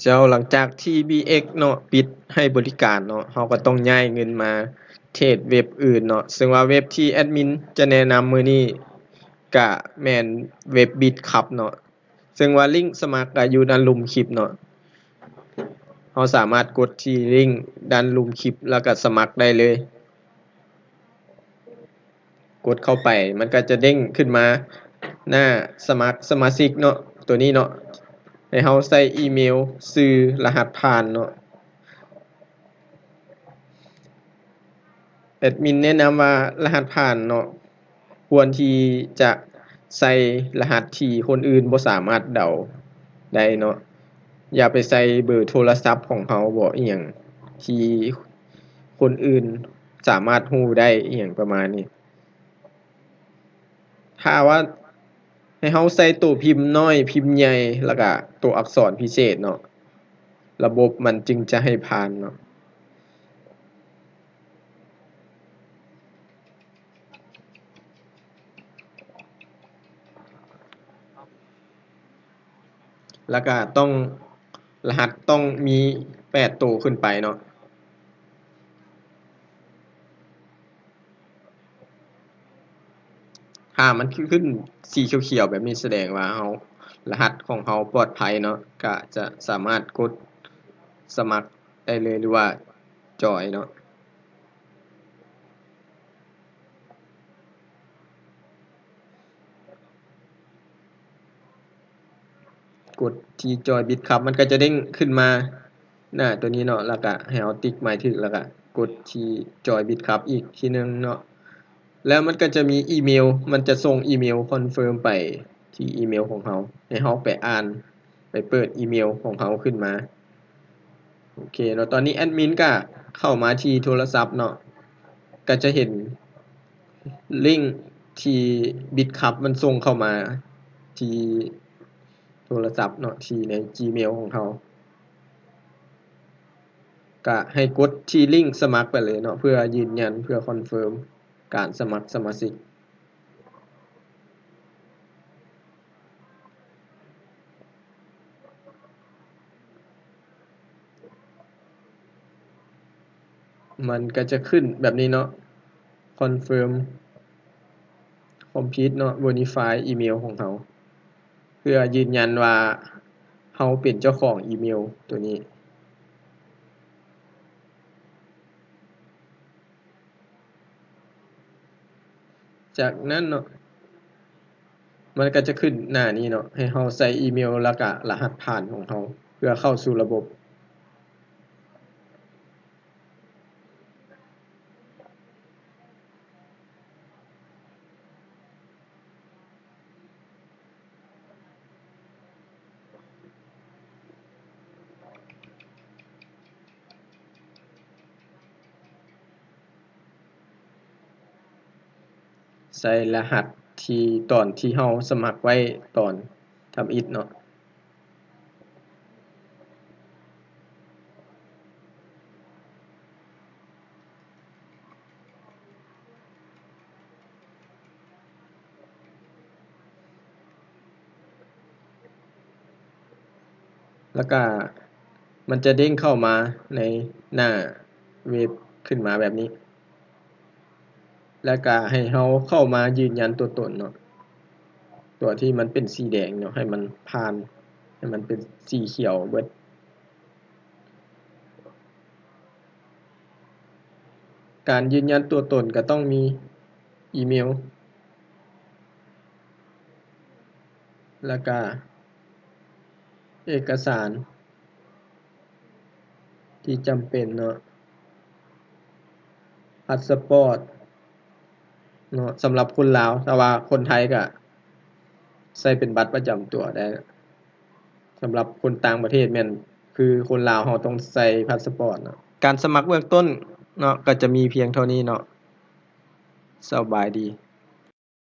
ເຈົ້າ, ຫຼັງຈາກທີ່ ບີເອັກ ເນາະ ປິດໃຫ້ບໍລິການເນາະ, ເຮົາກໍຕ້ອງຍ້າຍເງິນມາເທຣດເວັບອື່ນເນາະ. ເຊິ່ງວ່າເວັບທີ່ແອດມິນຈະແນະນຳມື້ນີ້ກະແມ່ນເວັບ ບິດຄັບ ເນາະ. ເຊິ່ງວ່າລິ້ງສະໝັກກະຢູ່ດ້ານລຸ່ມຄລິບເນາະ. ເຮົາສາມາດກົດທີ່ລິ້ງດ້ານລຸ່ມຄລິບ ແລ້ວກະສະໝັກໄດ້ເລີຍ. ກົດເຂົ້າໄປ ມັນກໍຈະເດ້ງຂຶ້ນມາໜ້າສະໝັກສະມາຊິກເນາະ, ໂຕນີ້ເນາະ, ໃຫ້ເຮົາໃສ່ອີເມວ, ຊື່, ລະຫັດຜ່ານເນາະ. ແອດມິນແນະນຳວ່າລະຫັດຜ່ານເນາະ ຄວນທີ່ຈະໃສ່ລະຫັດທີ່ຄົນອື່ນບໍ່ສາມາດເດົາໄດ້ເນາະ. ຢ່າໄປໃສ່ເບີໂທລະສັບຂອງເຮົາບໍ ອີ່ຫຍັງທີ່ຄົນອື່ນສາມາດຮູ້ໄດ້ ອີ່ຫຍັງປະມານນີ້. ຖ້າວ່າໃຫ້ເຮົາໃສ່ໂຕພິມນ້ອຍ, ພິມໃຫຍ່ ແລ້ວກະໂຕອັກສອນພິເສດເນາະ, ລະບົບມັນຈຶ່ງຈະໃຫ້ຜ່ານເນາະ. ແລ້ວກະຕ້ອງ ລະຫັດຕ້ອງມີແປດໂຕຂຶ້ນໄປເນາະ. ຖ້າມັນຂຶ້ນສີຂຽວໆແບບນີ້ ສະແດງວ່າເຮົາ ລະຫັດຂອງເຮົາປອດໄພເນາະ, ກະຈະສາມາດກົດສະໝັກໄດ້ເລີຍ ຫຼືວ່າຈອຍເນາະ. ກົດທີ່ຈອຍບິດຄັບ ມັນກໍຈະເດ້ງຂຶ້ນມາໜ້າໂຕນີ້ເນາະ, ແລ້ວກະໃຫ້ເຮົາຕິກໝາຍຖືກ ແລ້ວກະກົດທີ່ຈອຍບິດຄັບອີກທີໜຶ່ງເນາະ. ແລ້ວມັນກໍຈະມີອີເມວ, ມັນຈະສົ່ງອີເມວຄອນເຟີມໄປທີ່ອີເມວຂອງເຮົາ ໃຫ້ເຮົາໄປອ່ານ ໄປເປີດອີເມວຂອງເຮົາຂຶ້ນມາ. ໂອເຄເນາະ, ຕອນນີ້ແອດມິນກະເຂົ້າມາທີ່ໂທລະສັບເນາະ, ກະຈະເຫັນລິ້ງທີ່ບິດຄັບມັນສົ່ງເຂົ້າມາທີ່ໂທລະສັບເນາະ, ທີ່ໃນຈີເມວຂອງເຮົາ. ກະໃຫ້ກົດທີ່ລິ້ງສະໝັກໄປເລີຍເນາະ, ເພື່ອຢືນຢັນ, ເພື່ອຄອນເຟີມການສະໝັກສະມາຊິກ. ມັນກໍຈະຂຶ້ນແບບນີ້ເນາະ, ຄອນເຟີມ ຄອມພລີດເນາະ, ເວຣິຟາຍອີເມວຂອງເຮົາ ເພື່ອຢືນຢັນວ່າເຮົາເປັນເຈົ້າຂອງອີເມວໂຕນີ້. ຈາກນັ້ນເນາະ ມັນກໍຈະຂຶ້ນໜ້ານີ້ເນາະ, ໃຫ້ເຮົາໃສ່ອີເມວ ແລ້ວກະລະຫັດຜ່ານຂອງເຮົາ ເພື່ອເຂົ້າສູ່ລະບົບ. ໃສ່ລະຫັດທີ່ຕອນທີ່ເຮົາສະໝັກໄວ້ຕອນທຳອິດເນາະ. ແລ້ວກະມັນຈະເດ້ງເຂົ້າມາໃນໜ້າເວັບຂຶ້ນມາແບບນີ້. ແລ້ວກະໃຫ້ເຮົາເຂົ້າມາຢືນຢັນຕົວຕົນເນາະ, ຕົວທີ່ມັນເປັນສີແດງເນາະ ໃຫ້ມັນຜ່ານ, ໃຫ້ມັນເປັນສີຂຽວເບິດ. ການຢືນຢັນຕົວຕົນກໍຕ້ອງມີອີເມວ ແລ້ວກະເອກະສານ ທີ່ຈຳເປັນເນາະ, ພາສປອດເນາະ ສຳລັບຄົນລາວ, ແຕ່ວ່າຄົນໄທກະໃຊ້ເປັນບັດປະຈຳຕົວໄດ້. ສຳລັບຄົນຕ່າງປະເທດແມ່ນ ຄືຄົນລາວເຮົາຕ້ອງໃຊ້ພາສປອດເນາະ. ການສະໝັກເບື້ອງຕົ້ນເນາະ ກໍຈະມີພຽງເທົ່ານີ້ເນາະ. ສະບາຍດີ.